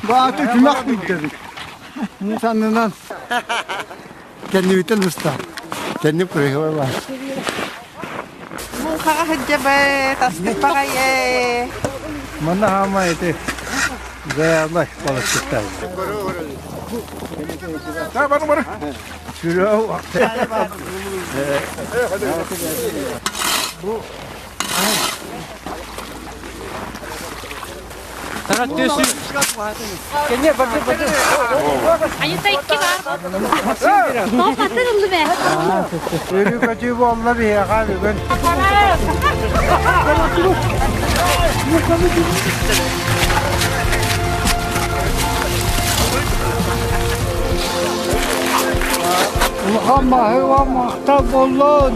Бааты түмэх билдэбит. Саннынан кэннибиттэн уста. Кэнним кырыһыба бар. Муҥхаҕа сылдьабыт, астык баҕайы. Манна хаама ити заявлай балыксыттар. Да, бары бары. Сүрөө Бу Айыта икки бар. Топ атын ыллы бе. Өрүү көтүү буолла биһиэхэ бүгүн. Улахан маһы махтал боллун.